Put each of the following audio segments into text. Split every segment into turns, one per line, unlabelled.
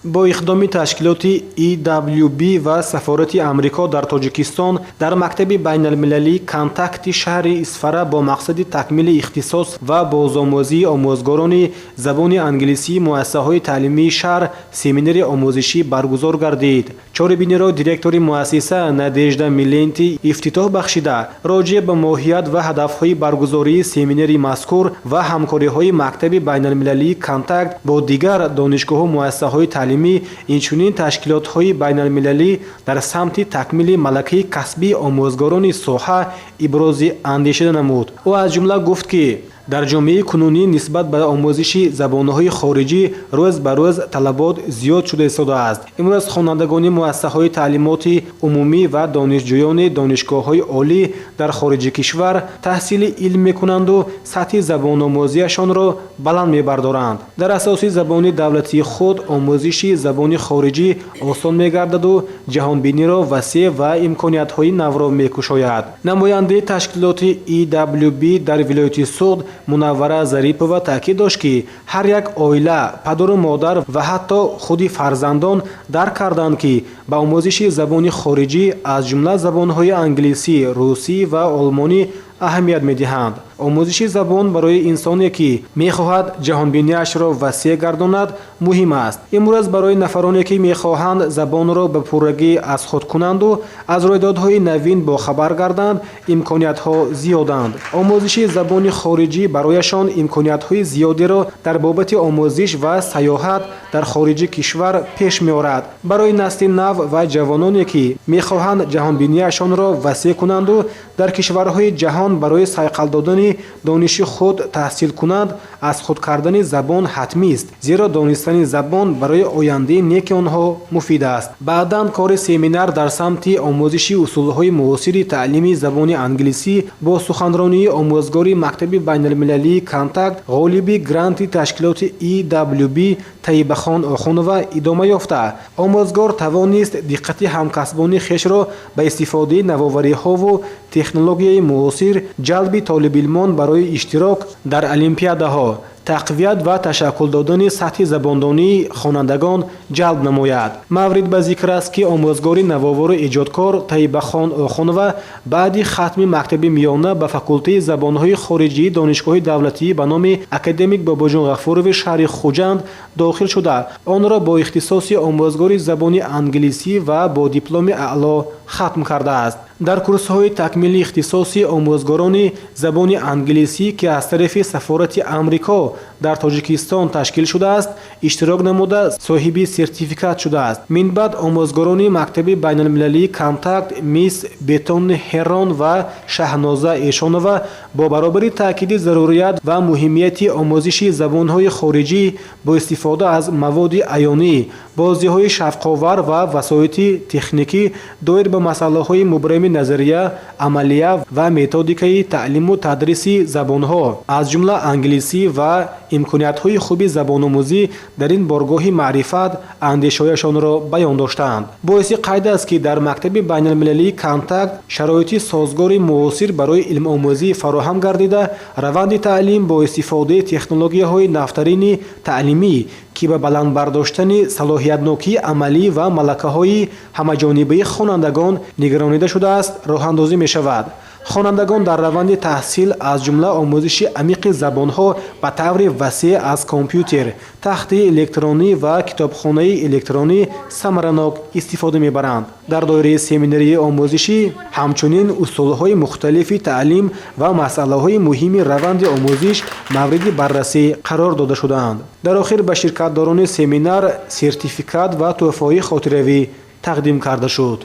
Бо иқдоми ташкилоти EWB ва сафорати Амрико дар Тоҷикистон дар мактаби байналмилалии Контакти шаҳри Исфара бо мақсади такмили ихтисос ва бозомӯзии омӯзгорони забони англисии муассисаҳои таълимии шаҳр семинари омӯзишӣ баргузор гардид. Чорабиниро директори муассиса Надежда Миленти ифтитоҳ бахшида, роҷеъ ба моҳият ва ҳадафҳои баргузории семинари мазкур ва ҳамкориҳои мактаби байналмилалии Контакт бо дигар донишгоҳу муассисаҳои таълимӣ, инчунин ташкилотҳои байналмилалӣ дар самти такмили малакаи касбии омӯзгорони соҳа ибрози андеша намуд. Ӯ аз ҷумла гуфт, ки дар ҷомеаи кунунӣ нисбат ба омӯзиши забонҳои хориҷӣ рӯз ба рӯз талабот зиёд шуда истодааст. Имрӯз хонандагони муассисаҳои таълимоти умумӣ ва донишҷӯёни донишгоҳҳои олӣ дар хориҷи кишвар таҳсили илм мекунанду сатҳи забономӯзиашонро баланд мебардоранд. Дар асоси забони давлатии худ омӯзиши забони хориҷӣ осон мегардаду ҷаҳонбиниро васеъ ва имкониятҳои навро мекушояд. Намояндаи ташкилоти EWB дар вилояти Суғд Мунаввара Зарипова таъкид дошт, ки ҳар як оила, падару модар ва ҳатто худи фарзандон дарк карданд, ки ба омӯзиши забони хориҷӣ, аз ҷумла забонҳои англисӣ, русӣ ва олмонӣ аҳамият медиҳанд. Омӯзиши забон барои инсоне, ки мехоҳад ҷаҳонбиниашро васеъ гардонад, муҳим аст. Имрӯз барои нафароне, ки мехоҳанд забонро ба пуррагӣ аз худ кунанду аз рӯйдодҳои навин бохабар гарданд, имкониятҳо зиёданд. Омӯзиши забони хориҷӣ барояшон имкониятҳои зиёдеро дар бобати омӯзиш ва сайёҳат дар хориҷи кишвар пеш меорад. Барои насли нав ва ҷавононе, ки мехоҳанд ҷаҳонбиниашонро васеъ кунанду дар кишварҳои ҷаҳон барои сайқал додани дониши худ таҳсил кунанд, аз худ кардани забон ҳатмист, зеро донистани забон барои ояндаи неки онҳо муфид аст. Баъдан кори семинар дар самти омӯзиши усулҳои муосири таълими забони англисӣ бо суханронии омӯзгори мактаби байналмилалии Контакт, ғолиби гранти ташкилоти EWB Таибахон Охунова идома ёфта, омӯзгор тавонист диққати ҳамкасбони хешро ба истифодаи навовариҳову технологияи муосир, ҷалби толибилмон барои иштирок дар олимпиадаҳо, тақвият ва ташаккул додани сатҳи забондонии хонандагон ҷалб намояд. Маврид ба зикр аст, ки омӯзгори навовору эҷодкор Таибахон Охунова баъди хатми мактаби миёна ба факултаи забонҳои хориҷии Донишгоҳи давлатӣ ба номи академик Бобоҷон Ғафурови шаҳри Хуҷанд дохил шуда, онро бо ихтисоси омӯзгори забони англисӣ ва бо дипломи аъло хатм кардааст. Дар курсҳои такмили ихтисоси омӯзгорони забони англисӣ, ки аз тарафи сафорати Амрико дар Тоҷикистон ташкил шудааст, иштирок намуда, соҳиби сертификат шудааст. Минбаъд омӯзгорони мактаби байналмилалии Контакт мисс Бетон Ҳерон ва Шаҳноза Эшонова бо баробари таъкиди зарурият ва муҳимияти омӯзиши забонҳои хориҷӣ бо истифода аз маводи аёнӣ, бозиҳои шавқовар ва васоити техникӣ доир ба масъалаҳои мубрами назария, амалия ва методикаи таълиму тадриси забонҳо, аз ҷумла англисӣ, ва имкониятҳои хуби забономӯзӣ дар ин боргоҳи маърифат андешаҳояшонро баён доштаанд. Боиси қайд аст, ки дар мактаби байналмилалии Контакт шароити созгори муосир барои илмомӯзӣ фароҳам гардида, раванди таълим бо истифодаи технологияҳои навтарини таълимӣ, ки ба баланд бардоштани салоҳиятнокии амалӣ ва малакаҳои ҳамаҷонибаи хонандагон нигаронида шудааст, роҳандозӣ мешавад. Хонандагон дар раванди таҳсил, аз ҷумла омӯзиши амиқи забонҳо, ба таври васеъ аз компютер, тахти электронӣ ва китобхонаи электронӣ самаранок истифода мебаранд. Дар доираи семинарии омӯзишӣ ҳамчунин усулҳои мухталифи таълим ва масъалаҳои муҳими раванди омӯзиш мавриди баррасӣ қарор дода шудаанд. Дар охир ба ширкатдорони семинар сертификат ва тӯҳфаҳои хотиравӣ тақдим карда шуд.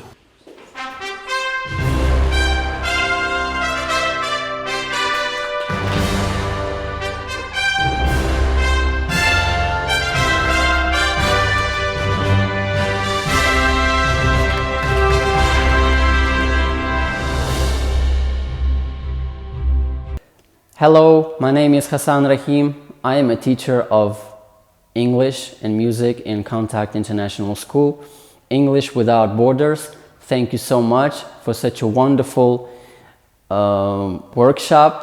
Hello, my name is Hassan Rahim. I am a teacher of English and music in Contact International School, English Without Borders. Thank you so much for such a wonderful workshop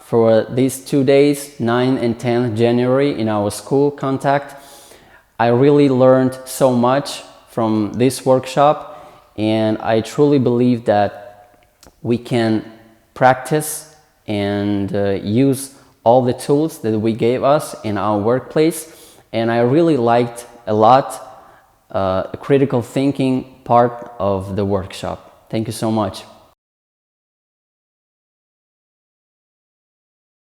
for these 2 days, 9 and 10 January, in our school, Contact. I really learned so much from this workshop, and I truly believe that we can practice and use all the tools that we gave us in our workplace. And I really liked a lot critical thinking part of the workshop. Thank you so much.